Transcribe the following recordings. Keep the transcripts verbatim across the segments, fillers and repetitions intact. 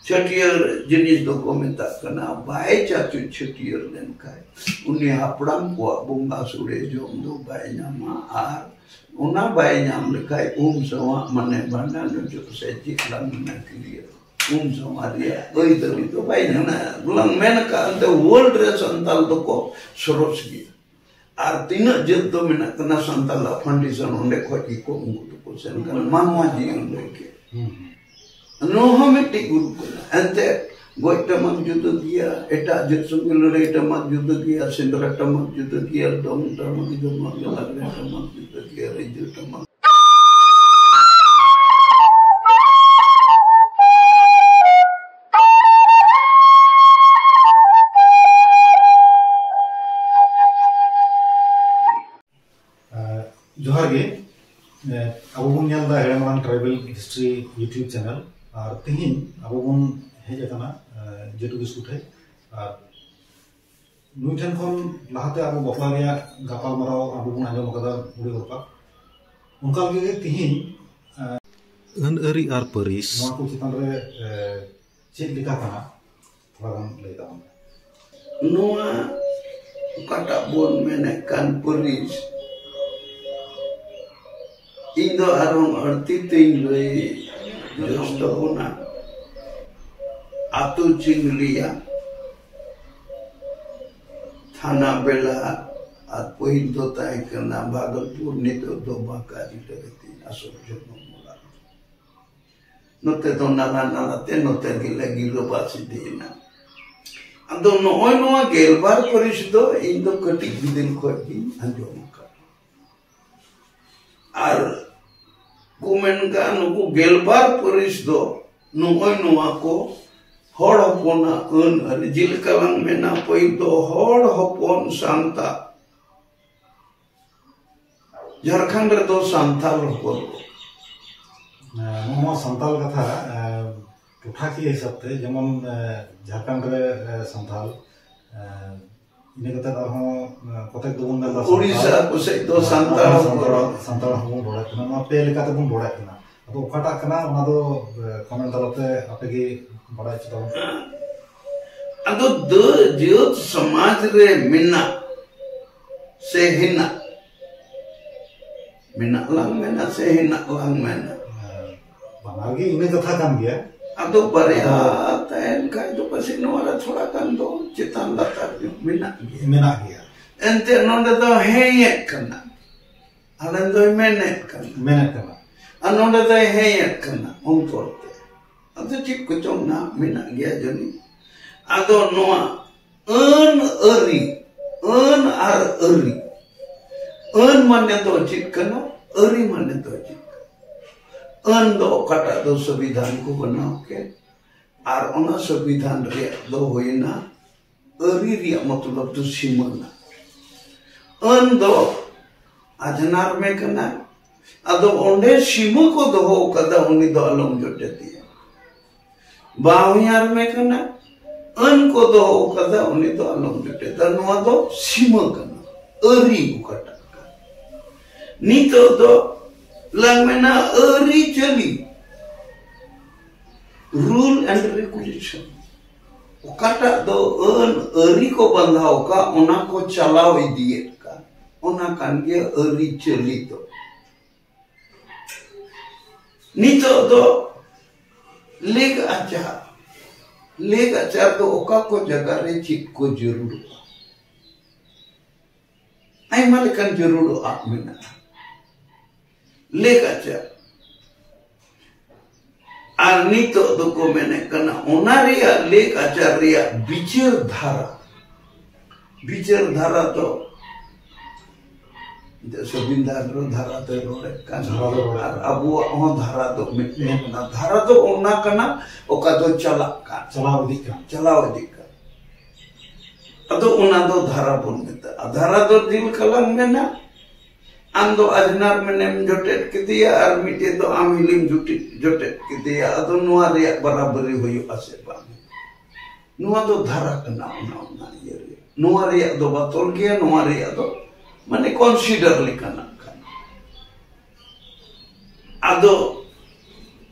ᱪᱷᱟᱹᱴᱭᱟᱹᱨ ᱡᱤᱱᱤᱥ ᱫᱚᱠᱚ ᱢᱮᱛᱟᱜ ᱠᱟᱱᱟ, ᱵᱟᱭ ᱪᱟᱪᱚ ᱪᱷᱟᱹᱴᱭᱟᱹᱨ ᱞᱮᱱᱠᱷᱟᱱ ᱩᱱᱤ ᱦᱟᱯᱲᱟᱢ ᱠᱚᱣᱟᱜ ᱵᱚᱸᱜᱟ ᱥᱚᱲᱮ ᱡᱚᱢ ᱫᱚ ᱵᱟᱭ ᱧᱟᱢᱟ, ᱟᱨ ᱚᱱᱟ ᱵᱟᱭ ᱧᱟᱢ ᱞᱮᱠᱷᱟᱱ ᱩᱢ ᱥᱟᱶᱟᱜ ᱢᱟᱱᱮ ᱵᱷᱟᱸᱰᱟᱱ ᱦᱚᱪᱚ ᱥᱮ ᱪᱮᱫ ᱞᱟᱝ ᱢᱮᱱᱟ ᱠᱤᱨᱤᱭᱟᱹ ᱩᱢ ᱥᱟᱶᱟ ᱨᱮᱭᱟᱜ ᱟᱹᱭᱫᱟᱹᱨᱤ ᱫᱚ ᱵᱟᱭ ᱧᱟᱢᱟ᱾ ᱞᱟᱝ ᱢᱮᱱ ᱟᱠᱟᱫ ᱮᱱᱛᱮ ᱣᱟᱨᱞᱰ ᱨᱮ ᱥᱟᱱᱛᱟᱞ ᱫᱚᱠᱚ ᱥᱚᱨᱚᱥ ᱜᱮᱭᱟ᱾ ᱟᱨ ᱛᱤᱱᱟᱹᱜ ᱡᱟᱹᱛ ᱫᱚ ᱢᱮᱱᱟᱜ ᱠᱟᱱᱟ ᱥᱟᱱᱛᱟᱞᱟᱜ ᱯᱷᱟᱣᱩᱱᱰᱮᱥᱚᱱ, ᱚᱸᱰᱮ ᱠᱷᱚᱡ ᱜᱮᱠᱚ ᱩᱱᱠᱩ ᱫᱚᱠᱚ ᱥᱮᱱ ᱠᱟᱱᱟ᱾ ᱢᱟᱱᱣᱟ ᱡᱤᱭᱚᱱ ᱞᱟᱹᱜᱤᱫ ᱱᱚᱣᱟ ᱦᱚᱸ ᱢᱤᱫᱴᱤᱡ ᱜᱩᱨᱩ ᱠᱟᱱᱟ᱾ ᱮᱱᱛᱮ ᱜᱚᱡ ᱴᱟᱢᱟᱠ ᱡᱩᱫᱟᱹ ᱜᱮᱭᱟ, ᱮᱴᱟᱜ ᱡᱟᱹᱛ ᱥᱚᱸᱜᱮ ᱞᱟᱹᱲᱦᱟᱹᱭ ᱴᱟᱢᱟᱠ ᱡᱩᱫᱟᱹ ᱜᱮᱭᱟ, ᱥᱮᱸᱫᱽᱨᱟ ᱴᱟᱢᱟᱠ ᱡᱩᱫᱟᱹ ᱜᱮᱭᱟ, ᱫᱚᱝ ᱴᱟᱢᱟᱠ ᱡᱩᱫᱟᱹ ᱜᱮᱭᱟ, ᱞᱟᱜᱽᱲᱮ ᱴᱟᱢᱟᱠ ᱡᱩᱫᱟᱹ ᱜᱮᱭᱟ, ᱨᱤᱸᱡᱟᱹ ᱴᱟᱢᱟᱠ᱾ ᱡᱚᱦᱟᱨ ᱜᱮ᱾ ᱟᱵᱚ ᱵᱚᱱ ᱧᱮᱞ ᱮᱫᱟ ᱦᱮᱲᱮ ᱢᱟᱲᱟᱝ ᱴᱨᱟᱭᱵᱟᱞ ᱦᱤᱥᱴᱨᱤ YouTube ᱪᱮᱱᱮᱞ᱾ ᱟᱨ ᱛᱮᱦᱮᱧ ᱟᱵᱚ ᱵᱚᱱ ᱦᱮᱡ ᱟᱠᱟᱱᱟ ᱡᱮᱴᱩ ᱠᱤᱥᱠᱩ ᱴᱷᱮᱱ᱾ ᱟᱨ ᱱᱩᱭ ᱴᱷᱮᱱ ᱠᱷᱚᱱ ᱞᱟᱦᱟᱛᱮ ᱟᱵᱚ ᱵᱟᱯᱞᱟ ᱨᱮᱭᱟᱜ ᱜᱟᱯᱟᱞᱢᱟᱨᱟᱣ ᱟᱵᱚ ᱵᱚᱱ ᱟᱸᱡᱚᱢ ᱟᱠᱟᱫᱟ ᱵᱩᱲᱦᱤ ᱦᱚᱲ ᱠᱚᱣᱟᱜ᱾ ᱚᱱᱠᱟ ᱜᱮ ᱛᱤᱦᱤᱧ, ᱟᱹᱱ ᱟᱹᱨᱤ ᱟᱨ ᱯᱟᱹᱨᱤᱥ ᱱᱚᱣᱟ ᱠᱚ ᱪᱮᱛᱟᱱ ᱨᱮ ᱪᱮᱫ ᱞᱮᱠᱟ ᱠᱟᱱᱟ, ᱛᱷᱚᱲᱟ ᱜᱟᱱ ᱞᱟᱹᱭ ᱛᱟᱵᱚᱱ ᱢᱮ᱾ ᱱᱚᱣᱟ ᱚᱠᱟᱴᱟᱜ ᱵᱚᱱ ᱢᱮᱱᱮᱫ ᱠᱟᱱ ᱯᱟᱹᱨᱤᱥ, ᱤᱧ ᱫᱚ ᱟᱨᱦᱚᱸ ᱟᱹᱲᱛᱤ ᱛᱮᱧ ᱞᱟᱹᱭ ᱡᱚᱥ ᱛᱟᱵᱚᱱᱟ᱾ ᱟᱛᱳ ᱪᱤᱝᱞᱤᱭᱟ, ᱛᱷᱟᱱᱟ ᱵᱮᱞᱟ, ᱟᱨ ᱯᱟᱹᱦᱤᱞ ᱫᱚ ᱛᱟᱦᱮᱸ ᱠᱟᱱᱟ ᱵᱷᱟᱜᱚᱞᱯᱩᱨ, ᱱᱤᱛᱚᱜ ᱫᱚ ᱵᱟᱸᱠᱟ ᱡᱤᱞᱟᱹ ᱨᱮ ᱛᱤᱧ ᱟᱥᱚᱞ ᱡᱚᱱᱢᱚ ᱚᱲᱟᱜ᱾ ᱱᱚᱛᱮ ᱫᱚ ᱱᱟᱞᱟ ᱱᱟᱞᱟ ᱛᱮ ᱱᱚᱛᱮ ᱜᱮᱞᱮ ᱜᱤᱨᱟᱹᱵᱟᱥ ᱤᱫᱤᱭᱮᱱᱟ᱾ ᱟᱫᱚ ᱱᱚᱜᱼᱚᱭ ᱱᱚᱣᱟ ᱜᱮᱞᱵᱟᱨ ᱯᱟᱹᱨᱤᱥ ᱫᱚ ᱤᱧ ᱫᱚ ᱠᱟᱹᱴᱤᱡ ᱵᱤᱫᱟᱹᱞ ᱠᱷᱚᱡ ᱜᱤᱧ ᱟᱸᱡᱚᱢ ᱟᱠᱟᱫ᱾ ᱟᱨ ᱠᱚ ᱢᱮᱱ ᱠᱟᱜᱼᱟ, ᱱᱩᱠᱩ ᱜᱮᱞᱵᱟᱨ ᱯᱟᱹᱨᱤᱥ ᱫᱚ ᱱᱚᱜᱼᱚᱭ ᱱᱚᱣᱟ ᱠᱚ ᱦᱚᱲ ᱦᱚᱯᱚᱱᱟᱜ ᱟᱹᱱ ᱟᱹᱨᱤ, ᱡᱮᱞᱮᱠᱟ ᱞᱟᱝ ᱢᱮᱱᱟ, ᱯᱟᱹᱦᱤᱞ ᱫᱚ ᱦᱚᱲ ᱦᱚᱯᱚᱱ ᱥᱟᱱᱛᱟᱲ, ᱡᱷᱟᱲᱠᱷᱚᱸᱰ ᱨᱮᱫᱚ ᱥᱟᱱᱛᱟᱲ ᱦᱚᱯᱚᱱ ᱠᱚ᱾ ᱱᱚᱣᱟ ᱥᱟᱱᱛᱟᱲ ᱠᱟᱛᱷᱟ, ᱴᱚᱴᱷᱟᱠᱤᱭᱟᱹ ᱦᱤᱥᱟᱹᱵ ᱛᱮ, ᱡᱮᱢᱚᱱ, ᱡᱷᱟᱲᱠᱷᱚᱸᱰ ᱨᱮ, ᱥᱟᱱᱛᱟᱲ, ᱤᱱᱟᱹ ᱠᱟᱛᱮ ᱟᱨᱦᱚᱸ, ᱠᱚᱛᱮᱠ ᱫᱚᱵᱚᱱ ᱢᱮᱱᱫᱟ ᱥᱟᱱᱛᱟᱲ᱾ ᱩᱲᱤᱥᱥᱟ ᱠᱚᱥᱮᱡ ᱫᱚ ᱥᱟᱱᱛᱟᱲ ᱦᱚᱸ ᱥᱟᱱᱛᱟᱲ, ᱥᱟᱱᱛᱟᱲ ᱦᱚᱸᱵᱚᱱ ᱨᱚᱲᱮᱫ ᱠᱟᱱᱟ᱾ ᱱᱚᱣᱟ ᱯᱮ ᱞᱮᱠᱟ ᱛᱮᱵᱚᱱ ᱨᱚᱲᱮᱫ ᱠᱟᱱᱟ᱾ ᱟᱫᱚ ᱚᱠᱟᱴᱟᱜ ᱠᱟᱱᱟ, ᱚᱱᱟ ᱫᱚ ᱠᱚᱢᱮᱱᱴ ᱛᱟᱞᱟᱛᱮ ᱟᱯᱮ ᱜᱮ ᱵᱟᱲᱟᱭ ᱦᱚᱪᱚ ᱛᱟᱵᱚᱱ ᱯᱮ᱾ ᱟᱫᱚ ᱫᱟᱹ ᱡᱟᱹᱛ ᱥᱚᱢᱟᱡᱽ ᱨᱮ ᱢᱮᱱᱟᱜ ᱥᱮ ᱦᱮᱱᱟᱜ, ᱢᱮᱱᱟᱜ ᱞᱟᱝ ᱢᱮᱱᱟ ᱥᱮ ᱦᱮᱱᱟᱜ ᱞᱟᱝ ᱢᱮᱱᱟ, ᱵᱟᱱᱟᱨ ᱜᱮ ᱤᱱᱟᱹ ᱠᱟᱛᱷᱟ ᱠᱟᱱ ᱜᱮᱭᱟ᱾ ᱟᱫᱚ ᱵᱟᱨᱭᱟ ᱛᱟᱦᱮᱱ ᱠᱷᱟᱡ ᱫᱚ ᱯᱟᱥᱮᱡ ᱱᱚᱣᱟ ᱨᱮ ᱛᱷᱚᱲᱟ ᱜᱟᱱ ᱫᱚ ᱪᱮᱛᱟᱱ ᱞᱟᱛᱟᱨ ᱧᱚᱜ ᱢᱮᱱᱟᱜ ᱜᱮᱭᱟ᱾ ᱢᱮᱱᱟᱜ ᱜᱮᱭᱟ᱾ ᱮᱱᱛᱮ ᱱᱚᱰᱮ ᱫᱚ ᱦᱮᱸᱭᱮᱫ ᱠᱟᱱᱟ, ᱦᱟᱸᱰᱮ ᱫᱚᱭ ᱢᱮᱱᱮᱫ ᱠᱟᱱᱟ᱾ ᱢᱮᱱᱮᱫ ᱠᱟᱱᱟ᱾ ᱟᱨ ᱱᱚᱰᱮ ᱫᱚᱭ ᱦᱮᱸᱭᱮᱫ ᱠᱟᱱᱟ ᱚᱱᱛᱚᱨ ᱛᱮ᱾ ᱟᱫᱚ ᱪᱮᱫ ᱠᱚᱪᱚᱝ ᱱᱟᱦᱟᱜ ᱢᱮᱱᱟᱜ ᱜᱮᱭᱟ ᱡᱟᱹᱱᱤᱡ᱾ ᱟᱫᱚ ᱱᱚᱣᱟ ᱟᱹᱱ ᱟᱹᱨᱤ, ᱟᱹᱱ ᱟᱨ ᱟᱹᱨᱤ, ᱟᱹᱱ ᱢᱟᱱᱮ ᱫᱚ ᱪᱮᱫ ᱠᱟᱱᱟ, ᱟᱹᱨᱤ ᱢᱟᱱᱮ ᱫᱚ ᱪᱮᱫ ᱠᱟᱱᱟ? ᱟᱹᱱ ᱫᱚ ᱚᱠᱟᱴᱟᱜ ᱫᱚ ᱥᱚᱝᱵᱤᱫᱷᱟᱱ ᱠᱚ ᱵᱮᱱᱟᱣ ᱠᱮᱫ, ᱟᱨ ᱚᱱᱟ ᱥᱚᱝᱵᱤᱫᱷᱟᱱ ᱨᱮᱭᱟᱜ ᱫᱚ ᱦᱩᱭᱱᱟ ᱟᱹᱨᱤ ᱨᱮᱭᱟᱜ ᱢᱚᱛᱞᱚᱵ ᱫᱚ ᱥᱤᱢᱟᱹᱱᱟ᱾ ᱟᱹᱱ ᱫᱚ ᱟᱡᱷᱱᱟᱨ ᱢᱮ ᱠᱟᱱᱟ, ᱟᱫᱚ ᱚᱸᱰᱮ ᱥᱤᱢᱟᱹ ᱠᱚ ᱫᱚᱦᱚ ᱠᱟᱫᱟ, ᱩᱱᱤ ᱫᱚ ᱟᱞᱚᱢ ᱡᱚᱴᱮᱫᱮᱭᱟ᱾ ᱵᱟᱦᱧᱟᱨ ᱢᱮ ᱠᱟᱱᱟ, ᱟᱹᱱ ᱠᱚ ᱫᱚᱦᱚ ᱠᱟᱫᱟ, ᱩᱱᱤ ᱫᱚ ᱟᱞᱚᱢ ᱡᱚᱴᱮᱫᱟ᱾ ᱱᱚᱣᱟ ᱫᱚ ᱥᱤᱢᱟᱹ ᱠᱟᱱᱟ, ᱟᱹᱨᱤ ᱚᱠᱟᱴᱟᱜ ᱠᱟᱱᱟ᱾ ᱱᱤᱛᱚᱜ ᱫᱚ ᱞᱟᱝ ᱢᱮᱱᱟ ᱟᱹᱨᱤᱪᱟᱹᱞᱤ, rule and regulation᱾ ᱚᱠᱟᱴᱟᱜ ᱫᱚ ᱟᱹᱱ ᱟᱹᱨᱤ ᱠᱚ ᱵᱟᱸᱫᱷᱟᱣ ᱠᱟᱜ, ᱚᱱᱟ ᱠᱚ ᱪᱟᱞᱟᱣ ᱤᱫᱤᱭᱮᱫ ᱠᱟᱱ, ᱚᱱᱟ ᱠᱟᱱ ᱜᱮᱭᱟ ᱟᱹᱨᱤᱪᱟᱹᱞᱤ ᱫᱚ᱾ ᱱᱤᱛᱚᱜ ᱫᱚ ᱞᱮᱠ ᱟᱪᱟᱨ, ᱞᱮᱠ ᱟᱪᱟᱨ ᱫᱚ ᱚᱠᱟ ᱠᱚ ᱡᱟᱭᱜᱟ ᱨᱮ ᱪᱮᱫ ᱠᱚ ᱡᱟᱹᱨᱩᱲᱚᱜᱼᱟ? ᱟᱭᱢᱟ ᱞᱮᱠᱟᱱ ᱡᱟᱹᱨᱩᱲᱚᱜᱼᱟ ᱢᱮᱱᱟᱜᱼᱟ᱾ ᱞᱮᱠ ᱟᱪᱟᱨ᱾ ᱟᱨ ᱱᱤᱛᱚᱜ ᱫᱚᱠᱚ ᱢᱮᱱᱮᱫ ᱠᱟᱱᱟ, ᱚᱱᱟ ᱨᱮᱭᱟᱜ ᱞᱮᱠ ᱟᱪᱟᱨ ᱨᱮᱭᱟᱜ ᱵᱤᱪᱟᱹᱨ ᱫᱷᱟᱨᱟ᱾ ᱵᱤᱪᱟᱹᱨ ᱫᱷᱟᱨᱟ ᱫᱚ ᱮᱱᱛᱮ ᱥᱚᱝᱵᱤᱫᱷᱟᱱ ᱨᱮ ᱫᱷᱟᱨᱟ ᱫᱚᱭ ᱨᱚᱲᱮᱫ ᱠᱟᱱ, ᱫᱷᱟᱨᱟ ᱫᱚ ᱨᱚᱲᱮᱫ ᱟᱨ ᱠᱟᱱ᱾ ᱟᱵᱚᱣᱟᱜ ᱦᱚᱸ ᱫᱷᱟᱨᱟ ᱫᱚ ᱢᱤᱫᱴᱮᱱ ᱢᱮᱱᱟᱜᱼᱟ᱾ ᱫᱷᱟᱨᱟ ᱫᱚ ᱚᱱᱟ ᱠᱟᱱᱟ, ᱚᱠᱟ ᱫᱚ ᱪᱟᱞᱟᱜ ᱠᱟᱱ᱾ ᱪᱟᱞᱟᱣ ᱤᱫᱤᱜ ᱠᱟᱱ᱾ ᱪᱟᱞᱟᱣ ᱤᱫᱤᱜ ᱠᱟᱱ᱾ ᱟᱫᱚ ᱚᱱᱟ ᱫᱚ ᱫᱷᱟᱨᱟ ᱵᱚᱱ ᱢᱮᱛᱟᱜᱼᱟ᱾ ᱫᱷᱟᱨᱟ ᱫᱚ ᱪᱮᱫ ᱞᱮᱠᱟ ᱞᱟᱝ ᱢᱮᱱᱟ? ᱟᱢ ᱫᱚ ᱟᱡᱷᱱᱟᱨ ᱢᱮᱱᱮᱢ ᱡᱚᱴᱮᱫ ᱠᱮᱫᱮᱭᱟ ᱟᱨ ᱢᱤᱫᱴᱮᱡ ᱫᱚ ᱟᱢ ᱦᱤᱞᱤᱢ ᱡᱚᱴᱮᱫ, ᱡᱚᱴᱮᱫ ᱠᱮᱫᱮᱭᱟ᱾ ᱟᱫᱚ ᱱᱚᱣᱟ ᱨᱮᱭᱟᱜ ᱵᱟᱨᱟᱵᱟᱨᱤ ᱦᱩᱭᱩᱜᱼᱟ ᱥᱮ ᱵᱟᱝ? ᱱᱚᱣᱟ ᱫᱚ ᱫᱷᱟᱨᱟ ᱠᱟᱱᱟ, ᱚᱱᱟ, ᱚᱱᱟ ᱤᱭᱟᱹ ᱨᱮ᱾ ᱱᱚᱣᱟ ᱨᱮᱭᱟᱜ ᱫᱚ ᱵᱟᱛᱚᱞ ᱜᱮᱭᱟ, ᱱᱚᱣᱟ ᱨᱮᱭᱟᱜ ᱫᱚ ᱢᱟᱱᱮ consider ᱞᱮᱠᱟᱱᱟᱜ ᱠᱟᱱᱟ᱾ ᱟᱫᱚ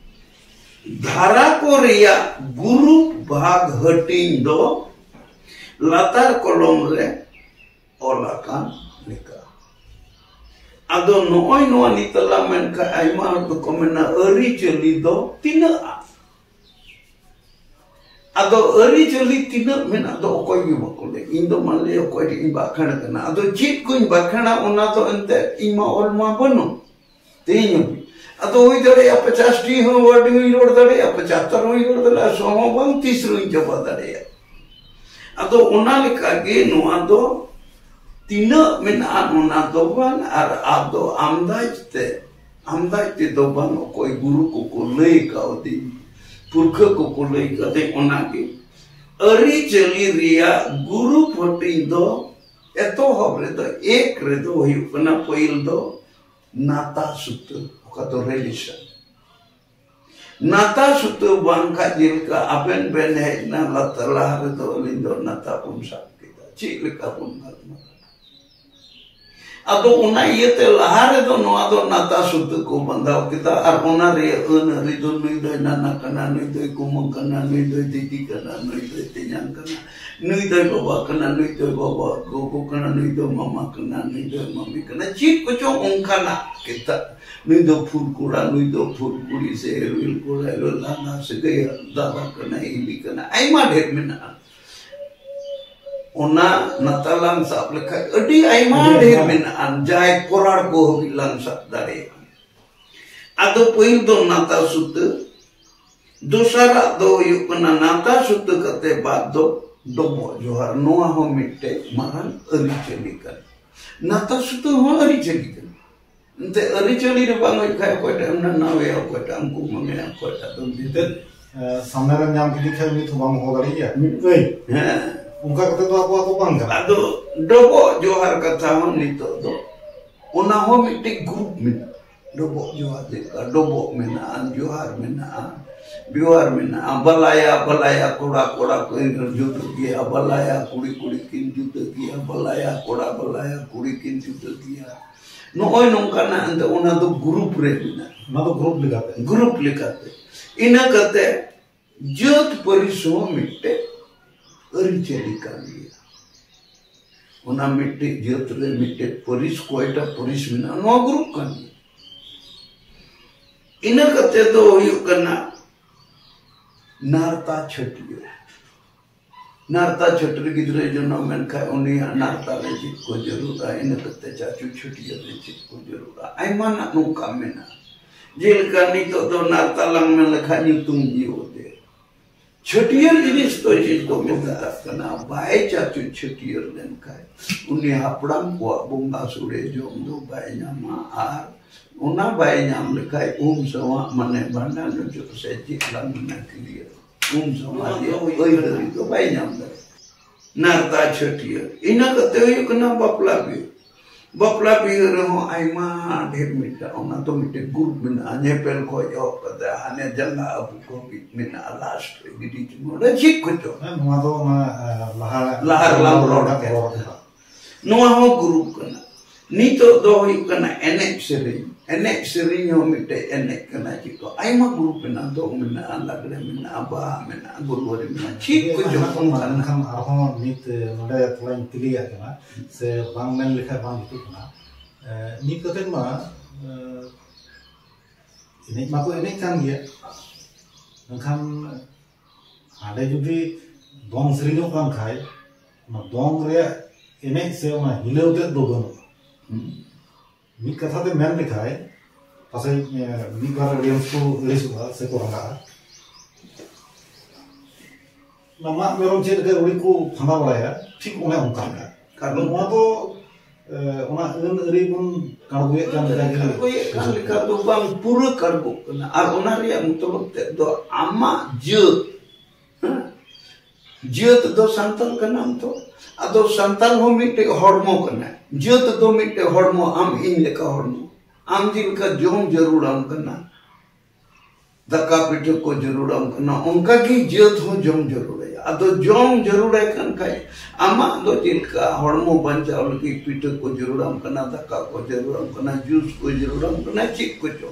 ᱫᱷᱟᱨᱟ ᱠᱚ ᱨᱮᱭᱟᱜ ᱜᱩᱨᱩᱯ ᱵᱷᱟᱜᱽ ᱦᱟᱹᱴᱤᱧ ᱫᱚ ᱞᱟᱛᱟᱨ ᱠᱚᱞᱚᱢ ᱨᱮ ᱚᱞ ᱟᱠᱟᱱ ᱞᱮᱠᱟ᱾ ᱟᱫᱚ ᱱᱚᱜᱼᱚᱭ ᱱᱚᱣᱟ ᱱᱤᱛᱚᱜ ᱞᱟᱝ ᱢᱮᱱ ᱠᱷᱟᱱ, ᱟᱭᱢᱟ ᱦᱚᱲ ᱫᱚᱠᱚ ᱢᱮᱱᱟ, ᱟᱹᱨᱤᱪᱟᱹᱞᱤ ᱫᱚ ᱛᱤᱱᱟᱹᱜᱼᱟ? ᱟᱫᱚ ᱟᱹᱨᱤᱪᱟᱹᱞᱤ ᱛᱤᱱᱟᱹᱜ ᱢᱮᱱᱟᱜ ᱫᱚ ᱚᱠᱚᱭ ᱜᱮ ᱵᱟᱠᱚ ᱞᱟᱹᱭ᱾ ᱤᱧ ᱫᱚ ᱢᱟᱱᱞᱤᱭᱟ ᱚᱠᱚᱭ ᱴᱷᱮᱱ ᱤᱧ ᱵᱟᱠᱷᱮᱲ ᱠᱟᱱᱟ᱾ ᱟᱫᱚ ᱪᱮᱫ ᱠᱚᱧ ᱵᱟᱠᱷᱮᱲᱟ, ᱚᱱᱟ ᱫᱚ ᱮᱱᱛᱮᱫ ᱤᱧ ᱢᱟ ᱚᱞ ᱢᱟ ᱵᱟᱹᱱᱩᱜ ᱛᱮᱦᱮᱧ ᱦᱟᱹᱵᱤᱡ᱾ ᱟᱫᱚ ᱦᱩᱭ ᱫᱟᱲᱮᱭᱟᱜᱼᱟ ᱯᱚᱪᱟᱥ ᱴᱤ ᱦᱚᱸ ᱟᱹᱰᱤ ᱦᱩᱭ ᱨᱚᱲ ᱫᱟᱲᱮᱭᱟᱜᱼᱟ, ᱯᱚᱪᱟᱛᱛᱚᱨ ᱦᱩᱭ ᱨᱚᱲ ᱫᱟᱲᱮᱭᱟᱜᱼᱟ, ᱥᱚ ᱦᱚᱸ ᱵᱟᱝ, ᱛᱤᱥ ᱨᱮᱦᱚᱸᱧ ᱪᱟᱵᱟ ᱫᱟᱲᱮᱭᱟᱜᱼᱟ᱾ ᱟᱫᱚ ᱚᱱᱟ ᱞᱮᱠᱟᱜᱮ ᱱᱚᱣᱟ ᱫᱚ ᱛᱤᱱᱟᱹᱜ ᱢᱮᱱᱟᱜᱼᱟ ᱚᱱᱟ ᱫᱚ ᱵᱟᱝ, ᱟᱨ ᱟᱫᱚ ᱟᱢᱫᱟᱡᱽ ᱛᱮ, ᱟᱢᱫᱟᱡᱽ ᱛᱮᱫᱚ ᱵᱟᱝ, ᱚᱠᱚᱭ ᱜᱩᱨᱩ ᱠᱚᱠᱚ ᱞᱟᱹᱭ ᱠᱟᱣᱫᱤᱧ, ᱯᱩᱨᱠᱷᱟᱹ ᱠᱚᱠᱚ ᱞᱟᱹᱭ ᱠᱟᱫᱤᱧ, ᱚᱱᱟᱜᱮ᱾ ᱟᱹᱨᱤᱪᱟᱹᱞᱤ ᱨᱮᱭᱟᱜ ᱜᱩᱨᱩᱯ ᱦᱟᱹᱴᱤᱧ ᱫᱚ ᱮᱛᱚᱦᱚᱵ ᱨᱮᱫᱚ, ᱮᱠ ᱨᱮᱫᱚ ᱦᱩᱭᱩᱜ ᱠᱟᱱᱟ, ᱯᱟᱹᱦᱤᱞ ᱫᱚ ᱱᱟᱛᱟ ᱥᱩᱛᱟᱹ, ᱚᱠᱟ ᱫᱚ relation᱾ ᱱᱟᱛᱟ ᱥᱩᱛᱟᱹ ᱵᱟᱝ ᱠᱷᱟᱡ, ᱡᱮᱞᱮᱠᱟ ᱟᱵᱮᱱ ᱵᱮᱱ ᱦᱮᱡ ᱮᱱᱟ ᱞᱟᱛᱟᱨ, ᱞᱟᱦᱟ ᱨᱮᱫᱚ ᱟᱹᱞᱤᱧ ᱫᱚ ᱱᱟᱛᱟ ᱵᱚᱱ ᱥᱟᱵ ᱠᱮᱫᱟ, ᱪᱮᱫ ᱞᱮᱠᱟ ᱵᱚᱱ ᱜᱟᱞᱢᱟᱨᱟᱣᱟ? ᱟᱫᱚ ᱚᱱᱟ ᱤᱭᱟᱹᱛᱮ ᱞᱟᱦᱟ ᱨᱮᱫᱚ ᱱᱚᱣᱟ ᱫᱚ ᱱᱟᱛᱟ ᱥᱩᱛᱟᱹ ᱠᱚ ᱵᱟᱸᱫᱟᱣ ᱠᱮᱫᱟ, ᱟᱨ ᱚᱱᱟ ᱨᱮᱭᱟᱜ ᱟᱹᱱ ᱟᱹᱨᱤ ᱫᱚ ᱱᱩᱭ ᱫᱚᱭ ᱱᱟᱱᱟ ᱠᱟᱱᱟ, ᱱᱩᱭ ᱫᱚᱭ ᱠᱩᱢᱟᱹᱝ ᱠᱟᱱᱟ, ᱱᱩᱭ ᱫᱚᱭ ᱫᱤᱫᱤ ᱠᱟᱱᱟ, ᱱᱩᱭ ᱫᱚᱭ ᱛᱮᱧᱟᱝ ᱠᱟᱱᱟ, ᱱᱩᱭ ᱫᱚᱭ ᱵᱟᱵᱟ ᱠᱟᱱᱟ, ᱱᱩᱭ ᱫᱚᱭ ᱵᱟᱵᱟ ᱜᱚᱜᱚ ᱠᱟᱱᱟ, ᱱᱩᱭ ᱫᱚ ᱢᱟᱢᱟ ᱠᱟᱱᱟ, ᱱᱩᱭ ᱫᱚᱭ ᱢᱟᱢᱤ ᱠᱟᱱᱟ, ᱪᱮᱫ ᱠᱚᱪᱚᱝ ᱚᱱᱠᱟᱱᱟᱜ ᱠᱮᱫᱟ᱾ ᱱᱩᱭ ᱫᱚ ᱯᱷᱩᱞ ᱠᱚᱲᱟ, ᱱᱩᱭ ᱫᱚ ᱯᱷᱩᱞ ᱠᱩᱲᱤ, ᱥᱮ ᱮᱨᱤᱞ ᱠᱚᱲᱟ, ᱮᱨᱤᱞ ᱞᱟᱸᱫᱟ ᱥᱟᱹᱜᱟᱹᱭ, ᱫᱟᱫᱟ ᱠᱟᱱᱟᱭ, ᱦᱤᱞᱤ ᱠᱟᱱᱟ, ᱟᱭᱢᱟ ᱰᱷᱮᱨ ᱢᱮᱱᱟᱜᱼᱟ᱾ ᱚᱱᱟ ᱱᱟᱛᱟᱞᱟᱝ ᱥᱟᱵ ᱞᱮᱠᱷᱟᱡ ᱟᱹᱰᱤ ᱟᱭᱢᱟ ᱟᱹᱰᱤ ᱰᱷᱮᱨ ᱟᱭᱢᱟ᱾ ᱢᱮᱱᱟᱜᱼᱟ, ᱡᱟᱦᱟᱸᱭ ᱠᱚᱨᱟᱲ ᱠᱚ ᱦᱟᱹᱵᱤᱡ ᱞᱟᱝ ᱥᱟᱵ ᱫᱟᱲᱮᱭᱟᱜᱼᱟ᱾ ᱟᱫᱚ ᱯᱟᱹᱦᱤᱞ ᱫᱚ ᱱᱟᱛᱟ ᱥᱩᱛᱟᱹ, ᱫᱚᱥᱟᱨᱟᱜ ᱫᱚ ᱦᱩᱭᱩᱜ ᱠᱟᱱᱟ ᱱᱟᱛᱟ ᱥᱩᱛᱟᱹ ᱠᱟᱛᱮ ᱵᱟᱫ ᱫᱚ ᱰᱚᱵᱚᱜ ᱡᱚᱦᱟᱨ᱾ ᱱᱚᱣᱟ ᱦᱚᱸ ᱢᱤᱫᱴᱮᱡ ᱢᱟᱨᱟᱝ ᱟᱹᱨᱤᱪᱟᱹᱞᱤ ᱠᱟᱱᱟ᱾ ᱱᱟᱛᱟ ᱥᱩᱛᱟᱹ ᱦᱚᱸ ᱟᱹᱨᱤᱪᱟᱹᱞᱤ ᱠᱟᱱᱟ᱾ ᱮᱱᱛᱮ ᱟᱹᱨᱤᱪᱟᱹᱞᱤ ᱨᱮ ᱵᱟᱝ ᱦᱩᱭᱩᱜ ᱠᱷᱟᱡ ᱚᱠᱚᱭᱴᱟᱜ ᱮᱢ ᱱᱟᱱᱟᱣᱮᱭᱟ, ᱚᱠᱚᱭᱴᱟᱜ ᱮᱢ ᱠᱩᱢᱟᱹᱝᱮᱭᱟ, ᱚᱠᱚᱭᱴᱟᱜ ᱫᱚᱢ ᱫᱤᱫᱤ᱾ ᱮ, ᱥᱟᱢᱱᱮ ᱨᱮᱢ ᱧᱟᱢ ᱠᱮᱫᱮ ᱠᱷᱟᱡ ᱩᱱᱤ ᱛᱚ ᱵᱟᱢ ᱦᱚᱦᱚ ᱫᱟᱲᱮᱭᱟᱭᱟ, ᱢᱤᱫ ᱟᱹᱭ᱾ ᱦᱮᱸ᱾ ᱚᱱᱠᱟ ᱠᱟᱛᱮ ᱫᱚ ᱟᱵᱚᱣᱟᱜ ᱫᱚ ᱵᱟᱝ ᱠᱟᱱᱟ᱾ ᱟᱫᱚ ᱰᱚᱵᱚᱜ ᱡᱚᱦᱟᱨ ᱠᱟᱛᱷᱟ ᱦᱚᱸ ᱱᱤᱛᱚᱜ ᱫᱚ ᱚᱱᱟ ᱦᱚᱸ ᱢᱤᱫᱴᱮᱡ ᱜᱨᱩᱯ ᱢᱮᱱᱟᱜᱼᱟ᱾ ᱰᱚᱵᱚᱜ ᱡᱚᱦᱟᱨ ᱪᱮᱫ ᱞᱮᱠᱟ? ᱰᱚᱵᱚᱜ ᱢᱮᱱᱟᱜᱼᱟ, ᱡᱚᱦᱟᱨ ᱢᱮᱱᱟᱜᱼᱟ, ᱵᱤᱣᱦᱟᱨ ᱢᱮᱱᱟᱜᱼᱟ, ᱵᱟᱞᱟᱭᱟ, ᱵᱟᱞᱟᱭᱟ, ᱠᱚᱲᱟ, ᱠᱚᱲᱟ ᱠᱤᱱ ᱡᱩᱛᱩᱜ ᱜᱮᱭᱟ, ᱵᱟᱞᱟᱭᱟ, ᱠᱩᱲᱤ, ᱠᱩᱲᱤ ᱠᱤᱱ ᱡᱩᱛᱩᱜ ᱜᱮᱭᱟ, ᱵᱟᱞᱟᱭᱟ, ᱠᱚᱲᱟ, ᱵᱟᱞᱟᱭᱟ, ᱠᱩᱲᱤ ᱠᱤᱱ ᱡᱩᱛᱩᱜ ᱜᱮᱭᱟ᱾ ᱱᱚᱜᱼᱚᱭ ᱱᱚᱝᱠᱟᱱᱟᱜ ᱮᱱᱛᱮ ᱚᱱᱟ ᱫᱚ ᱜᱨᱩᱯ ᱨᱮ ᱢᱮᱱᱟᱜᱼᱟ᱾ ᱚᱱᱟ ᱫᱚ ᱜᱨᱩᱯ ᱞᱮᱠᱟᱛᱮ᱾ ᱜᱨᱩᱯ ᱞᱮᱠᱟᱛᱮ᱾ ᱤᱱᱟᱹ ᱠᱟᱛᱮ ᱡᱟᱹᱛ ᱯᱟᱹᱨᱤᱥ ᱦᱚᱸ ᱢᱤᱫᱴᱮᱡ ᱟᱹᱨᱤᱪᱟᱹᱞᱤ ᱠᱟᱱ ᱜᱮᱭᱟ᱾ ᱚᱱᱟ ᱢᱤᱫᱴᱮᱡ ᱡᱟᱹᱛ ᱨᱮ ᱢᱤᱫᱴᱮᱡ ᱯᱟᱹᱨᱤᱥ, ᱠᱚᱭᱴᱟ ᱯᱟᱹᱨᱤᱥ ᱢᱮᱱᱟᱜᱼᱟ, ᱱᱚᱣᱟ ᱜᱨᱩᱯ ᱠᱟᱱ ᱜᱮᱭᱟ᱾ ᱤᱱᱟᱹ ᱠᱟᱛᱮ ᱫᱚ ᱦᱩᱭᱩᱜ ᱠᱟᱱᱟ ᱱᱟᱨᱛᱟ ᱪᱷᱟᱹᱴᱭᱟᱹᱨ᱾ ᱱᱟᱨᱛᱟ ᱪᱷᱟᱹᱴᱭᱟᱹᱨ ᱜᱤᱫᱽᱨᱟᱹ ᱡᱚᱱᱚᱢ ᱮᱱ ᱠᱷᱟᱡ ᱩᱱᱤᱭᱟᱜ ᱱᱟᱨᱛᱟ ᱨᱮ ᱪᱮᱫ ᱠᱚ ᱡᱟᱹᱨᱩᱲᱟ, ᱤᱱᱟᱹ ᱠᱟᱛᱮ ᱪᱟᱪᱩ ᱪᱷᱟᱹᱴᱭᱟᱹᱨ ᱨᱮ ᱪᱮᱫ ᱠᱚ ᱡᱟᱹᱨᱩᱲᱟ, ᱟᱭᱢᱟ ᱱᱟᱜ ᱱᱚᱝᱠᱟ ᱢᱮᱱᱟᱜᱼᱟ᱾ ᱡᱮᱞᱮᱠᱟ ᱱᱤᱛᱚᱜ ᱫᱚ ᱱᱟᱨᱛᱟ ᱞᱟᱝ ᱢᱮᱱ ᱞᱮᱠᱷᱟᱡ ᱧᱩᱛᱩᱢ ᱡᱤᱣᱚ ᱫᱮ᱾ ᱪᱷᱟᱹᱴᱭᱟᱹᱨ ᱡᱤᱱᱤᱥ ᱫᱚ ᱪᱮᱫ ᱠᱚ ᱢᱮᱛᱟᱜ ᱠᱟᱱᱟ? ᱵᱟᱭ ᱪᱟᱪᱩ ᱪᱷᱟᱹᱴᱭᱟᱹᱨ ᱞᱮᱱᱠᱷᱟᱡ ᱩᱱᱤ ᱦᱟᱯᱲᱟᱢ ᱠᱚᱣᱟᱜ ᱵᱚᱸᱜᱟ ᱥᱚᱲᱮ ᱡᱚᱢ ᱫᱚ ᱵᱟᱭ ᱧᱟᱢᱟ, ᱟᱨ ᱚᱱᱟ ᱵᱟᱭ ᱧᱟᱢ ᱞᱮᱠᱷᱟᱡ ᱩᱢ ᱥᱟᱶᱟᱜ ᱢᱟᱱᱮ ᱵᱷᱟᱸᱰᱟᱱ ᱦᱚᱪᱚ ᱥᱮ ᱪᱮᱫ ᱞᱟᱝ ᱢᱮᱱᱟ ᱠᱞᱤᱭᱟᱨ, ᱩᱢ ᱥᱟᱶᱟᱜ ᱱᱚᱣᱟ ᱫᱚ ᱨᱮᱭᱟᱜ ᱦᱩᱭᱩᱜ ᱟᱹᱭᱫᱟᱹᱨᱤ ᱠᱟᱱᱟ᱾ ᱫᱚ ᱵᱟᱭ ᱧᱟᱢ ᱫᱟᱲᱮᱭᱟᱜᱼᱟ᱾ ᱱᱟᱨᱛᱟ ᱪᱷᱟᱹᱴᱭᱟᱹᱨ, ᱤᱱᱟᱹ ᱠᱟᱛᱮ ᱦᱩᱭᱩᱜ ᱠᱟᱱᱟ ᱵᱟᱯᱞᱟ ᱵᱤᱦᱟᱹ᱾ ᱵᱟᱯᱞᱟ ᱵᱤᱦᱟᱹ ᱨᱮᱦᱚᱸ ᱟᱭᱢᱟ ᱰᱷᱮᱨ ᱢᱤᱫᱴᱟᱝ, ᱚᱱᱟ ᱫᱚ ᱢᱤᱫᱴᱮᱱ ᱜᱨᱩᱯ ᱢᱮᱱᱟᱜᱼᱟ, ᱧᱮᱯᱮᱞ ᱠᱷᱚᱡ ᱮᱦᱚᱵ ᱠᱟᱛᱮ ᱦᱟᱱᱮ ᱡᱟᱸᱜᱟ ᱟᱹᱵᱩᱠ ᱦᱟᱹᱵᱤᱡ ᱢᱮᱱᱟᱜᱼᱟ, ᱞᱟᱥᱴ ᱨᱮ ᱜᱤᱰᱤ ᱪᱩᱢᱟᱹᱲᱟ ᱪᱮᱫ ᱠᱚᱪᱚ᱾ ᱦᱮᱸ, ᱱᱚᱣᱟ ᱫᱚ ᱚᱱᱟ, ᱮ, ᱞᱟᱦᱟ ᱞᱟᱦᱟ ᱨᱮᱞᱟᱝ ᱨᱚᱲ ᱨᱚᱲ ᱠᱮᱫ᱾ ᱠᱮᱫ᱾ ᱱᱚᱣᱟ ᱦᱚᱸ ᱜᱨᱩᱯ ᱠᱟᱱᱟ᱾ ᱱᱤᱛᱚᱜ ᱫᱚ ᱦᱩᱭᱩᱜ ᱠᱟᱱᱟ ᱮᱱᱮᱡ ᱥᱮᱨᱮᱧ᱾ ᱮᱱᱮᱡ ᱥᱮᱨᱮᱧ ᱦᱚᱸ ᱢᱤᱫᱴᱮᱡ ᱮᱱᱮᱡ ᱠᱟᱱᱟ᱾ ᱪᱮᱫ ᱠᱚ ᱟᱭᱢᱟ ᱜᱨᱩᱯ ᱢᱮᱱᱟᱜᱼᱟ, ᱫᱚᱝ ᱢᱮᱱᱟᱜᱼᱟ, ᱞᱟᱜᱽᱲᱮ ᱢᱮᱱᱟᱜᱼᱟ, ᱵᱟᱦᱟ ᱢᱮᱱᱟᱜᱼᱟ, ᱜᱩᱨᱩᱣᱟᱨᱤ ᱢᱮᱱᱟᱜᱼᱟ, ᱪᱮᱫ ᱠᱚ ᱡᱚᱛᱚ ᱢᱮᱱᱟᱜᱼᱟ᱾ ᱢᱮᱱᱠᱷᱟᱱ ᱟᱨᱦᱚᱸ ᱱᱤᱛ, ᱮ, ᱱᱚᱰᱮ ᱛᱷᱚᱲᱟᱧ ᱠᱩᱞᱤᱭᱟᱜ ᱠᱟᱱᱟ, ᱥᱮ ᱵᱟᱝ ᱢᱮᱱ ᱞᱮᱠᱷᱟᱱ ᱵᱟᱝ ᱡᱩᱛᱩᱜ ᱠᱟᱱᱟ᱾ ᱮ, ᱱᱤᱛ ᱠᱟᱛᱮᱫ ᱢᱟ, ᱮ, ᱮᱱᱮᱡ ᱢᱟᱠᱚ ᱮᱱᱮᱡ ᱠᱟᱱ ᱜᱮᱭᱟ, ᱢᱮᱱᱠᱷᱟᱱ ᱦᱟᱸᱰᱮ ᱡᱩᱫᱤ ᱫᱚᱝ ᱥᱮᱨᱮᱧᱚᱜ ᱠᱟᱱ ᱠᱷᱟᱡ, ᱚᱱᱟ ᱫᱚᱝ ᱨᱮᱭᱟᱜ ᱮᱱᱮᱡ ᱥᱮ ᱚᱱᱟ ᱦᱤᱞᱟᱹᱣ ᱛᱮᱫ ᱫᱚ ᱵᱟᱹᱱᱩᱜᱼᱟ᱾ ᱦᱩᱸ᱾ ᱢᱤᱫ ᱠᱟᱛᱷᱟ ᱛᱮ ᱢᱮᱱ ᱞᱮᱠᱷᱟᱡ, ᱯᱟᱥᱮᱡ, ᱮ, ᱢᱤᱫ ᱵᱟᱨ audience ᱠᱚ ᱟᱹᱲᱤᱥᱚᱜᱼᱟ ᱥᱮᱠᱚ ᱨᱟᱸᱜᱟᱜᱼᱟ᱾ ᱚᱱᱟ ᱢᱟᱜ ᱢᱮᱨᱚᱢ ᱪᱮᱫ ᱞᱮᱠᱟ ᱟᱹᱣᱲᱤ ᱠᱚ ᱯᱷᱟᱸᱫᱟ ᱵᱟᱲᱟᱭᱟ, ᱴᱷᱤᱠ ᱚᱱᱮ ᱚᱱᱠᱟ ᱜᱮ᱾ ᱠᱟᱨᱚᱱ ᱱᱚᱣᱟ ᱫᱚ, ᱮ, ᱚᱱᱟ ᱟᱹᱱ ᱟᱹᱨᱤ ᱵᱚᱱ ᱠᱟᱬᱜᱚᱭᱮᱫ ᱠᱟᱱ ᱞᱮᱠᱟ ᱜᱮ᱾ ᱠᱟᱬᱜᱚᱭᱮᱫ ᱠᱟᱱ ᱞᱮᱠᱟ ᱫᱚ ᱵᱟᱝ, ᱯᱩᱨᱟᱹ ᱠᱟᱬᱜᱚᱜ ᱠᱟᱱᱟ᱾ ᱟᱨ ᱚᱱᱟ ᱨᱮᱭᱟᱜ ᱢᱚᱛᱞᱚᱵ ᱛᱮᱫ ᱫᱚ ᱟᱢᱟᱜ ᱡᱟᱹᱛ, ᱦᱮᱸ? ᱡᱟᱹᱛ ᱫᱚ ᱥᱟᱱᱛᱟᱲ ᱠᱟᱱᱟᱢ ᱛᱚ᱾ ᱟᱫᱚ ᱥᱟᱱᱛᱟᱲ ᱦᱚᱸ ᱢᱤᱫᱴᱮᱡ ᱦᱚᱲᱢᱚ ᱠᱟᱱᱟᱭ, ᱡᱟᱹᱛ ᱫᱚ ᱢᱤᱫᱴᱮᱡ ᱦᱚᱲᱢᱚ, ᱟᱢ ᱤᱧ ᱞᱮᱠᱟ ᱦᱚᱲᱢᱚ᱾ ᱟᱢ ᱪᱮᱫ ᱞᱮᱠᱟ ᱡᱚᱢ ᱡᱟᱹᱨᱩᱲᱟᱢ ᱠᱟᱱᱟ, ᱫᱟᱠᱟ ᱯᱤᱴᱷᱟᱹ ᱠᱚ ᱡᱟᱹᱨᱩᱲᱟᱢ ᱠᱟᱱᱟ, ᱚᱱᱠᱟ ᱜᱮ ᱡᱟᱹᱛ ᱦᱚᱸ ᱡᱚᱢ ᱡᱟᱹᱨᱩᱲᱟᱭᱟ᱾ ᱟᱫᱚ ᱡᱚᱢ ᱡᱟᱹᱨᱩᱲᱟᱭ ᱠᱟᱱ ᱠᱷᱟᱡ, ᱟᱢᱟᱜ ᱫᱚ ᱪᱮᱫ ᱞᱮᱠᱟ ᱦᱚᱲᱢᱚ ᱵᱟᱧᱪᱟᱣ ᱞᱟᱹᱜᱤᱫ ᱯᱤᱴᱷᱟᱹ ᱠᱚ ᱡᱟᱹᱨᱩᱲᱟᱢ ᱠᱟᱱᱟ, ᱫᱟᱠᱟ ᱠᱚ ᱡᱟᱹᱨᱩᱲᱟᱢ ᱠᱟᱱᱟ, ᱡᱩᱥ ᱠᱚ ᱡᱟᱹᱨᱩᱲᱟᱢ ᱠᱟᱱᱟ, ᱪᱮᱫ ᱠᱚᱪᱚ᱾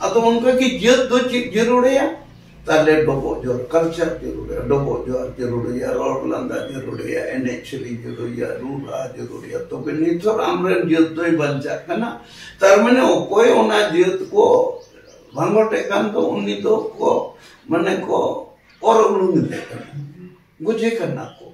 ᱟᱫᱚ ᱚᱱᱠᱟ ᱜᱮ ᱡᱟᱹᱛ ᱫᱚ ᱪᱮᱫ ᱡᱟᱹᱨᱩᱲᱮᱭᱟ? ᱛᱟᱦᱞᱮ ᱰᱚᱵᱚᱜ ᱡᱚᱦᱟᱨ, culture ᱡᱟᱹᱨᱩᱲᱮᱭᱟ, ᱰᱚᱵᱚᱜ ᱡᱚᱦᱟᱨ ᱡᱟᱹᱨᱩᱲᱮᱭᱟ, ᱨᱚᱲ ᱞᱟᱸᱫᱟ ᱡᱟᱹᱨᱩᱲᱮᱭᱟ, ᱮᱱᱮᱡ ᱥᱮᱨᱮᱧ ᱡᱟᱹᱨᱩᱲᱮᱭᱟ, ᱨᱩ ᱨᱟᱦᱟ ᱡᱟᱹᱨᱩᱲᱮᱭᱟ, ᱛᱚᱵᱮ ᱱᱤᱛᱚᱜ ᱟᱢᱨᱮᱱ ᱡᱟᱹᱛ ᱫᱚᱭ ᱵᱟᱧᱪᱟᱜ ᱠᱟᱱᱟ᱾ ᱛᱟᱨ ᱢᱟᱱᱮ ᱚᱠᱚᱭ ᱚᱱᱟ ᱡᱟᱹᱛ ᱠᱚ ᱵᱷᱟᱸᱜᱚᱴᱮᱫ ᱠᱟᱱ ᱫᱚ ᱩᱱᱤ ᱫᱚ ᱠᱚ, ᱢᱟᱱᱮ ᱠᱚ ᱚᱨ ᱩᱞᱩᱝ ᱮᱫᱮ ᱠᱟᱱᱟ, ᱜᱚᱡᱮ ᱠᱟᱱᱟ ᱠᱚ᱾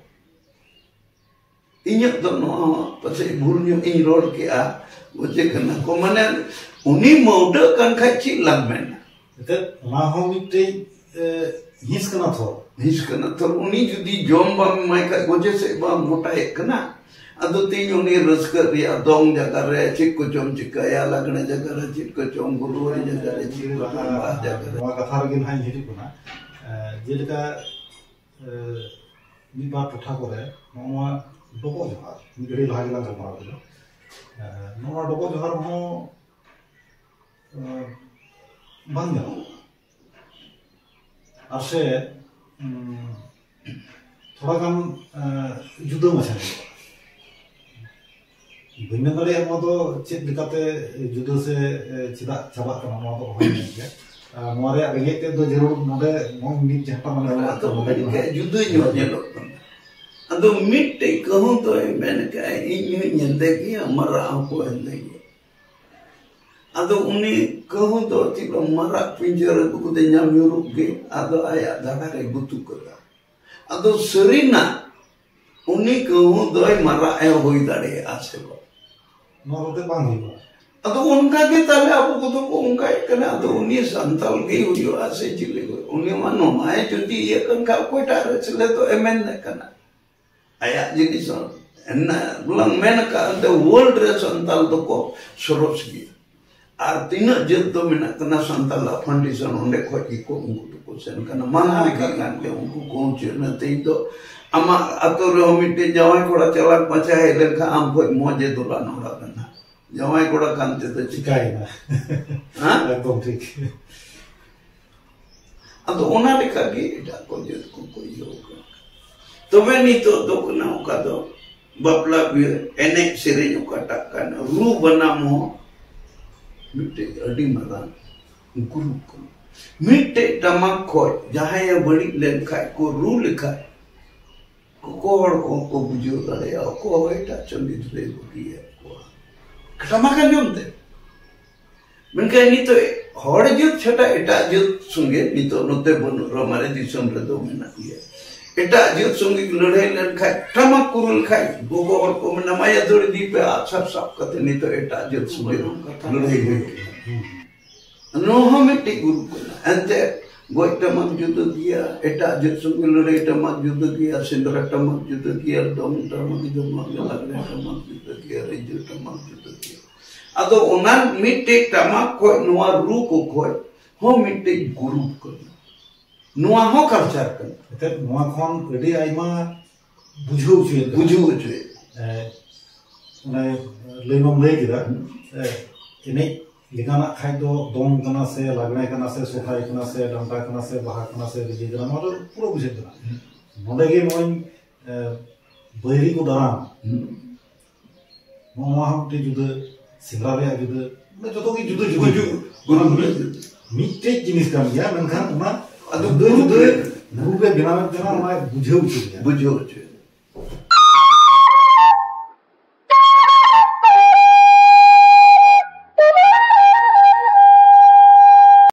ᱤᱧᱟᱹᱜ ᱫᱚ ᱱᱚᱣᱟ ᱯᱟᱥᱮᱡ ᱵᱷᱩᱞ ᱧᱚᱜ ᱤᱧ ᱨᱚᱲ ᱠᱮᱜᱼᱟ, ᱵᱩᱡᱷᱟᱹᱜ ᱠᱟᱱᱟ ᱠᱚ, ᱢᱟᱱᱮ ᱩᱱᱤ ᱢᱟᱹᱣᱰᱟᱹᱜ ᱠᱟᱱ ᱠᱷᱟᱡ ᱪᱮᱫ ᱞᱟᱝ ᱢᱮᱱᱟ? ᱮᱱᱛᱮᱫ ᱚᱱᱟ ᱦᱚᱸ ᱢᱤᱫᱴᱮᱡ, ᱮ, ᱦᱤᱸᱥ ᱠᱟᱱᱟ ᱛᱷᱚᱨ᱾ ᱦᱤᱸᱥ ᱠᱟᱱᱟ ᱛᱷᱚᱨ᱾ ᱩᱱᱤ ᱡᱩᱫᱤ ᱡᱚᱢ ᱵᱟᱢ ᱮᱢᱟᱭ ᱠᱷᱟᱡ ᱜᱚᱡᱮ ᱥᱮᱫ ᱵᱟᱢ ᱜᱚᱴᱟᱭᱮᱫ ᱠᱟᱱᱟ᱾ ᱟᱫᱚ ᱛᱮᱦᱮᱧ ᱩᱱᱤ ᱨᱟᱹᱥᱠᱟᱹ ᱨᱮᱭᱟᱜ ᱫᱚᱝ ᱡᱟᱭᱜᱟ ᱨᱮ ᱪᱮᱫ ᱠᱚᱪᱚᱢ ᱪᱤᱠᱟᱹᱭᱟ, ᱞᱟᱜᱽᱬᱮ ᱡᱟᱭᱜᱟ ᱨᱮ ᱪᱮᱫ ᱠᱚᱪᱚᱢ, ᱜᱩᱨᱩᱣᱟᱨᱤ ᱡᱟᱭᱜᱟ ᱨᱮ ᱪᱮᱫ ᱠᱚᱪᱚᱢ, ᱵᱟᱦᱟ ᱡᱟᱭᱜᱟ ᱨᱮ᱾ ᱱᱚᱣᱟ ᱠᱟᱛᱷᱟ ᱨᱮᱜᱮ ᱱᱟᱦᱟᱜ ᱤᱧ ᱦᱤᱡᱩᱜ ᱠᱟᱱᱟ᱾ ᱮ, ᱡᱮᱞᱮᱠᱟ, ᱮ, ᱢᱤᱫ ᱵᱟᱨ ᱴᱚᱴᱷᱟ ᱠᱚᱨᱮ ᱱᱚᱜᱼᱚ ᱱᱚᱣᱟ ᱰᱚᱵᱚᱜ ᱡᱚᱦᱟᱨ, ᱢᱤᱫ ᱜᱷᱟᱹᱲᱤ ᱞᱟᱦᱟ ᱜᱮᱞᱟᱝ ᱜᱟᱞᱢᱟᱨᱟᱣ ᱠᱮᱫᱟ᱾ ᱮ, ᱱᱚᱜᱼᱚ ᱱᱚᱣᱟ ᱰᱚᱵᱚᱜ ᱡᱚᱦᱟᱨ ᱦᱚᱸ, ᱮ, ᱵᱟᱝ ᱧᱮᱞᱚᱜ ᱠᱟᱱᱟ᱾ ᱟᱨ ᱥᱮ, ᱩᱢ, ᱛᱷᱚᱲᱟ ᱜᱟᱱ, ᱮ, ᱡᱩᱫᱟᱹ ᱢᱟᱪᱷᱟ ᱧᱮᱞᱚᱜᱼᱟ᱾ ᱵᱟᱹᱧ ᱢᱮᱱ ᱫᱟᱲᱮᱭᱟᱜᱼᱟ ᱱᱚᱣᱟ ᱫᱚ ᱪᱮᱫ ᱞᱮᱠᱟᱛᱮ ᱡᱩᱫᱟᱹ ᱥᱮ, ᱮ, ᱪᱮᱫᱟᱜ ᱪᱟᱵᱟᱜ ᱠᱟᱱᱟ, ᱱᱚᱣᱟ ᱫᱚ ᱚᱦᱚᱧ ᱢᱮᱱ ᱠᱮᱭᱟ᱾ ᱟᱨ ᱱᱚᱣᱟ ᱨᱮᱭᱟᱜ ᱨᱮᱸᱜᱮᱡ ᱛᱮᱫ ᱫᱚ ᱡᱟᱹᱨᱩᱲ ᱱᱚᱰᱮ ᱱᱚᱜᱼᱚᱭ ᱢᱤᱫ ᱡᱟᱦᱟᱸᱴᱟ ᱢᱟᱱᱮ ᱟᱵᱚᱣᱟᱜ ᱟᱫᱚ ᱱᱚᱰᱮ ᱢᱮᱱᱟᱜᱼᱟ᱾ ᱡᱩᱫᱟᱹ ᱧᱚᱜ ᱧᱮᱞᱚᱜ ᱠᱟᱱᱟ᱾ ᱟᱫᱚ ᱢᱤᱫᱴᱮᱡ ᱠᱟᱹᱦᱩ ᱫᱚᱭ ᱢᱮᱱ ᱠᱟᱜᱼᱟ, "ᱤᱧ ᱦᱚᱸᱧ ᱦᱮᱸᱫᱮ ᱜᱮᱭᱟ, ᱢᱟᱨᱟᱜ ᱦᱚᱸᱠᱚ ᱦᱮᱸᱫᱮ ᱜᱮᱭᱟ᱾" ᱟᱫᱚ ᱩᱱᱤ ᱠᱟᱹᱦᱩ ᱫᱚ ᱪᱮᱫ ᱠᱚ ᱢᱟᱨᱟᱜ ᱯᱤᱧᱪᱟᱹᱨ ᱟᱹᱜᱩ ᱠᱟᱛᱮ ᱧᱟᱢ ᱧᱩᱨᱩᱜ ᱜᱮ, ᱟᱫᱚ ᱟᱭᱟᱜ ᱫᱟᱲᱟ ᱨᱮ ᱜᱩᱛᱩ ᱠᱟᱫᱟ᱾ ᱟᱫᱚ ᱥᱟᱹᱨᱤᱱᱟᱜ ᱩᱱᱤ ᱠᱟᱹᱦᱩ ᱫᱚᱭ ᱢᱟᱨᱟᱜ ᱮ ᱦᱩᱭ ᱫᱟᱲᱮᱭᱟᱜᱼᱟ ᱥᱮ ᱵᱟᱝ? ᱱᱚᱣᱟ ᱠᱚᱛᱮ ᱵᱟᱝ ᱦᱩᱭᱩᱜᱼᱟ᱾ ᱟᱫᱚ ᱚᱱᱠᱟ ᱜᱮ ᱛᱟᱦᱞᱮ ᱟᱵᱚ ᱠᱚᱫᱚ ᱠᱚ ᱚᱱᱠᱟᱭᱮᱫ ᱠᱟᱱᱟ᱾ ᱟᱫᱚ ᱩᱱᱤ ᱥᱟᱱᱛᱟᱞ ᱜᱮ ᱦᱩᱭᱩᱜᱼᱟ ᱥᱮ ᱪᱤᱞᱤ ᱦᱩᱭᱩᱜᱼᱟ? ᱩᱱᱤ ᱢᱟ ᱱᱚᱣᱟᱭ ᱡᱩᱫᱤ ᱤᱭᱟᱹ ᱠᱟᱱ ᱠᱷᱟᱡ ᱚᱠᱚᱭᱴᱟᱜ ᱨᱮ ᱥᱮᱞᱮᱫᱚᱜ ᱮ ᱢᱮᱱ ᱠᱟᱱᱟ? ᱟᱭᱟᱜ ᱡᱤᱱᱤᱥ ᱦᱚᱸ ᱮᱱᱟ ᱞᱟᱝ ᱢᱮᱱ ᱟᱠᱟᱫ, ᱮᱱᱛᱮ world ᱨᱮ ᱥᱟᱱᱛᱟᱞ ᱫᱚᱠᱚ ᱥᱚᱨᱚᱥ ᱜᱮᱭᱟ᱾ ᱟᱨ ᱛᱤᱱᱟᱹᱜ ᱡᱟᱹᱛ ᱫᱚ ᱢᱮᱱᱟᱜ ᱠᱟᱱᱟ ᱥᱟᱱᱛᱟᱞᱟᱜ foundation, ᱚᱸᱰᱮ ᱠᱷᱚᱡ ᱜᱮᱠᱚ ᱩᱱᱠᱩ ᱫᱚᱠᱚ ᱥᱮᱱ ᱠᱟᱱᱟ᱾ ᱢᱟᱱᱟᱣ ᱜᱮ ᱠᱟᱱ ᱜᱮ ᱩᱱᱠᱩ ᱠᱚ ᱩᱪᱟᱹᱲ ᱮᱱᱟ᱾ ᱛᱮᱦᱮᱧ ᱫᱚ ᱟᱢᱟᱜ ᱟᱛᱳ ᱨᱮᱦᱚᱸ ᱢᱤᱫᱴᱮᱡ ᱡᱟᱶᱟᱭ ᱠᱚᱲᱟ ᱪᱟᱞᱟᱠ ᱢᱟᱪᱷᱟ ᱦᱮᱡ ᱞᱮᱱᱠᱷᱟᱱ ᱟᱢ ᱠᱷᱚᱡ ᱢᱚᱡᱽ ᱮ ᱫᱚᱞᱟᱱ ᱚᱲᱟᱜ ᱨᱮᱱᱟᱜ ᱡᱟᱶᱟᱭ ᱠᱚᱲᱟ ᱠᱟᱱ ᱛᱮᱫᱚ ᱪᱤᱠᱟᱹᱭᱮᱱᱟ? ᱦᱮᱸ? ᱮᱠᱫᱚᱢ ᱴᱷᱤᱠ᱾ ᱟᱫᱚ ᱚᱱᱟ ᱞᱮᱠᱟ ᱜᱮ ᱮᱴᱟᱜ ᱠᱚ ᱡᱟᱹᱛ ᱠᱚᱠᱚ ᱤᱭᱟᱹ ᱠᱟᱱᱟ᱾ ᱛᱚᱵᱮ ᱱᱤᱛᱚᱜ ᱫᱚ ᱠᱟᱱᱟ ᱚᱠᱟ ᱫᱚ ᱵᱟᱯᱞᱟ ᱵᱤᱦᱟᱹ, ᱮᱱᱮᱡ ᱥᱮᱨᱮᱧ ᱚᱠᱟᱴᱟᱜ ᱠᱟᱱ, ᱨᱩ ᱵᱟᱱᱟᱢ ᱦᱚᱸ ᱢᱤᱫᱴᱮᱡ ᱟᱹᱰᱤ ᱢᱟᱨᱟᱝ ᱜᱩᱨᱩ ᱠᱟᱱᱟ᱾ ᱢᱤᱫᱴᱮᱡ ᱴᱟᱢᱟᱠ ᱠᱷᱚᱡ ᱡᱟᱦᱟᱸᱭᱮ ᱵᱟᱹᱲᱤᱡ ᱞᱮᱱᱠᱷᱟᱡ ᱠᱚ ᱨᱩ ᱞᱮᱠᱷᱟᱡ ᱜᱚᱜᱚ ᱦᱚᱲ ᱠᱚᱦᱚᱸ ᱠᱚ ᱵᱩᱡᱷᱟᱹᱣ ᱫᱟᱲᱮᱭᱟᱜᱼᱟ, ᱚᱠᱚᱭ ᱮᱴᱟᱜ ᱥᱚᱝᱜᱤᱛ ᱨᱮᱭ ᱵᱟᱹᱜᱤᱭᱮᱫ ᱠᱚᱣᱟ ᱴᱟᱢᱟᱠ ᱟᱸᱡᱚᱢ ᱛᱮ᱾ ᱢᱮᱱᱠᱷᱟᱱ ᱱᱤᱛᱚᱜ ᱦᱚᱲ ᱡᱟᱹᱛ ᱪᱷᱟᱰᱟ ᱮᱴᱟᱜ ᱡᱟᱹᱛ ᱥᱚᱸᱜᱮ ᱱᱤᱛᱚᱜ ᱱᱚᱛᱮ ᱵᱟᱹᱱᱩᱜ ᱨᱮᱦᱚᱸ ᱢᱟᱨᱮ ᱫᱤᱥᱚᱢ ᱨᱮᱫᱚ ᱢᱮᱱᱟᱜ ᱜᱮᱭᱟ᱾ ᱮᱴᱟᱜ ᱡᱟᱹᱛ ᱥᱚᱸᱜᱮ ᱞᱟᱹᱲᱦᱟᱹᱭ ᱞᱮᱱᱠᱷᱟᱱ ᱴᱟᱢᱟᱠ ᱠᱚ ᱨᱩ ᱞᱮᱠᱷᱟᱱ ᱜᱚᱜᱚ ᱦᱚᱲ ᱠᱚ ᱢᱮᱱᱟ, "ᱢᱟᱭᱟ ᱫᱟᱹᱲ ᱤᱫᱤ ᱯᱮ ᱟᱜᱼᱥᱟᱨ ᱥᱟᱵ ᱠᱟᱛᱮ ᱱᱤᱛᱚᱜ ᱮᱴᱟᱜ ᱡᱟᱹᱛ ᱥᱚᱸᱜᱮ ᱞᱟᱹᱲᱦᱟᱹᱭ ᱦᱩᱭᱩᱜ ᱠᱟᱱᱟ᱾" ᱱᱚᱣᱟ ᱦᱚᱸ ᱢᱤᱫᱴᱤᱡ ᱜᱩᱨᱩ ᱠᱟᱱᱟ᱾ ᱮᱱᱛᱮ ᱜᱚᱡ ᱴᱟᱢᱟᱠ ᱡᱩᱫᱟᱹ ᱜᱮᱭᱟ, ᱮᱴᱟᱜ ᱡᱟᱹᱛ ᱥᱚᱸᱜᱮ ᱞᱟᱹᱲᱦᱟᱹᱭ ᱴᱟᱢᱟᱠ ᱡᱩᱫᱟᱹ ᱜᱮᱭᱟ, ᱥᱮᱸᱫᱽᱨᱟ ᱴᱟᱢᱟᱠ ᱡᱩᱫᱟᱹ ᱜᱮᱭᱟ, ᱫᱚᱝ ᱴᱟᱢᱟᱠ ᱡᱩᱫᱟᱹ ᱜᱮᱭᱟ, ᱞᱟᱜᱽᱲᱮ ᱴᱟᱢᱟᱠ ᱡᱩᱫᱟᱹ ᱜᱮᱭᱟ, ᱨᱤᱡᱟᱹ ᱴᱟᱢᱟᱠ ᱡᱩᱫᱟᱹ ᱜᱮᱭᱟ᱾ ᱟᱫᱚ ᱚᱱᱟ ᱢᱤᱫᱴᱮᱡ ᱴᱟᱢᱟᱠ ᱠᱷᱚᱡ ᱱᱚᱣᱟ ᱨᱩ ᱠᱚ ᱠᱷᱚᱡ ᱦᱚᱸ ᱢᱤᱫᱴᱮᱡ ᱜᱩᱨᱩ ᱠᱟᱱᱟ᱾ ᱱᱚᱣᱟ ᱦᱚᱸ ᱠᱟᱞᱪᱟᱨ ᱠᱟᱱᱟ᱾ ᱮᱱᱛᱮᱫ ᱱᱚᱣᱟ ᱠᱷᱚᱱ ᱟᱹᱰᱤ ᱟᱭᱢᱟ ᱵᱩᱡᱷᱟᱹᱣ ᱦᱚᱪᱚᱭᱮᱫ ᱠᱟᱱᱟ᱾ ᱵᱩᱡᱷᱟᱹᱣ ᱦᱚᱪᱚᱭᱮᱫ᱾ ᱮ, ᱚᱱᱮ ᱞᱟᱹᱭ ᱢᱟᱢ ᱞᱟᱹᱭ ᱠᱮᱫᱟ, ᱮ, ᱮᱱᱮᱡ ᱞᱮᱠᱟᱱᱟᱜ ᱠᱷᱟᱡ ᱫᱚ ᱫᱚᱝ ᱠᱟᱱᱟ ᱥᱮ ᱞᱟᱜᱽᱲᱮ ᱠᱟᱱᱟ ᱥᱮ ᱥᱚᱨᱦᱟᱭ ᱠᱟᱱᱟ ᱥᱮ ᱰᱟᱱᱴᱟ ᱠᱟᱱᱟ ᱥᱮ ᱵᱟᱦᱟ ᱠᱟᱱᱟ ᱥᱮ ᱨᱤᱡᱟᱹ ᱠᱟᱱᱟ, ᱱᱚᱣᱟ ᱫᱚ ᱯᱩᱨᱟᱹ ᱵᱩᱡᱷᱟᱹᱜ ᱠᱟᱱᱟ᱾ ᱱᱚᱰᱮ ᱜᱮ ᱱᱚᱜᱼᱚᱭ, ᱮ, ᱵᱟᱹᱭᱨᱤ ᱠᱚ ᱫᱟᱨᱟᱢ, ᱱᱚᱣᱟ ᱦᱚᱸ ᱢᱤᱫᱴᱮᱡ ᱡᱩᱫᱟᱹ, ᱥᱮᱸᱫᱽᱨᱟ ᱨᱮᱭᱟᱜ ᱡᱩᱫᱟᱹ, ᱢᱟᱱᱮ ᱡᱚᱛᱚ ᱜᱮ ᱡᱩᱫᱟᱹ ᱡᱩᱫᱟᱹ᱾ ᱜᱩᱨᱩ ᱜᱩᱨᱩ ᱨᱮ ᱡᱩᱫᱟᱹ᱾ ᱢᱤᱫᱴᱮᱡ ᱡᱤᱱᱤᱥ ᱠᱟᱱ ᱜᱮᱭᱟ, ᱢᱮᱱᱠᱷᱟᱱ ᱚᱱᱟ ᱟᱫᱚ ᱡᱩᱫᱟᱹ ᱜᱩᱨᱩ ᱡᱩᱫᱟᱹ ᱨᱮ᱾ ᱜᱩᱨᱩ ᱨᱮ ᱵᱮᱱᱟᱣᱮᱫ ᱠᱟᱱᱟ, ᱚᱱᱟ ᱵᱩᱡᱷᱟᱹᱣ ᱦᱚᱪᱚ ᱢᱮᱭᱟ᱾ ᱵᱩᱡᱷᱟᱹᱣ ᱦᱚᱪᱚ᱾